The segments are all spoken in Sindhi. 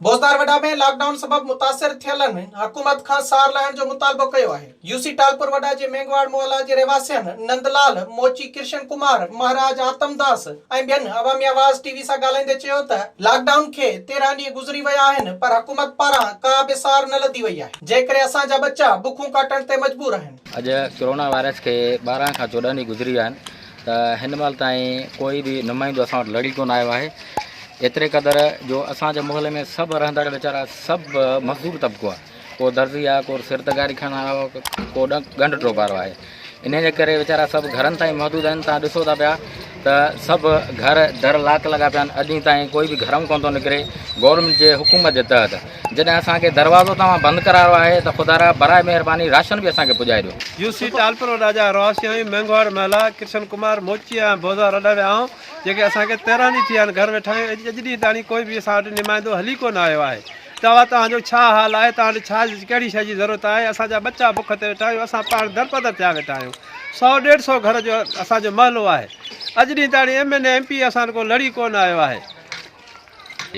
بوزدار وڏا ۾ لاڪ ڊائون سبب متاثر ٿيلن حڪومت کان سار لهڻ جو مطالبو ڪيو آهي. يو سي ٽالپر وڏا جي مينگهواڙ محلا جي رهواسين نند لال، موچي ڪرشن ڪمار، مهراج آتم داس ۽ ٻين عوامي آواز ٽي وي سان ڳالهائيندي چيو ته لاڪ ڊائون کي 13 ڏينهن گذري ويا آهن پر حڪومت پاران ڪا به سار نه لڌي وئي آهي جنهن ڪري اسان جا ٻچا بکون ڪاٽڻ تي مجبور آهن. اڄ ڪرونا وائرس کي 12 کان 14 ڏينهن گذري ويا آهن ته هن مهل تائين ڪوئي به نمائندو اسان وٽ لڙي ڪونه آيو آهي ايتري قدر جو اسان جي محلي ۾ سڀ رهندڙ ويچارا سڀ مزدور طبقو آهي ڪو درزي آهي ڪو سر تغاري کڻڻ وارو آهي ڪو ڳنڍ ٽوپ وارو آهي انهي جي ڪري ويچارا سڀ گهرن تائين محدود آهن تان ڏسو ٿا پيا ته سڀ گهر در لاڪ لڳا پيا آهن اڄ تائين ڪوئي به گهرم ڪونه ٿو نڪري گورنمينٽ جي حڪومت جي تحت جڏهن اسان کي دروازو توهان بند ڪرايو آهي ته خدارا براء مهرباني راشن به اسان کي پڄائي ڏيو. يو سي ٽالپر وڏا جا رهواسي آهيون مينگهواڙ محلا ڪرشن ڪمار موچي ۽ بوزا رڏا ويا آهيون جيڪي اسان کي 13 ڏينهن ٿي ويا آهن گهر ويٺا آهيون اڄ ڏينهن تاڻي ڪوئي به اسان وٽ نمائندو هلي ڪونه آيو آهي توهان توهان جو ڇا حال آهي توهان وٽ ڇا ڪهڙي شيء جي ضرورت آهي اسان جا ٻچا بک تي ويٺا آهيون اسان پاڻ درپدر ٿيا ويٺا آهيون سئو ڏيڍ سئو گهر جو اسان جو محلو آهي اڄ ڏينهن تاڻي ايم اين اي ايم پي اسان وٽ ڪو لڙي ڪونه آيو آهي.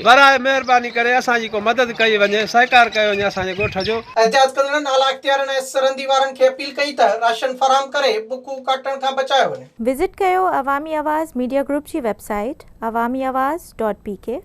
براء مهرباني ڪري اسان جي ڪو مدد ڪئي وڃي سهڪار ڪيو وڃي اسان جي ڳوٺ جو. احتجاج ڪندڙن اعليٰ اختيارين ۽ سرندي وارن کي اپيل ڪئي ته راشن فراهم ڪري بکون ڪاٽڻ کان بچايو وڃي. وزٽ ڪيو عوامي آواز ميڊيا گروپ جي web site Awami Awaz dot P K.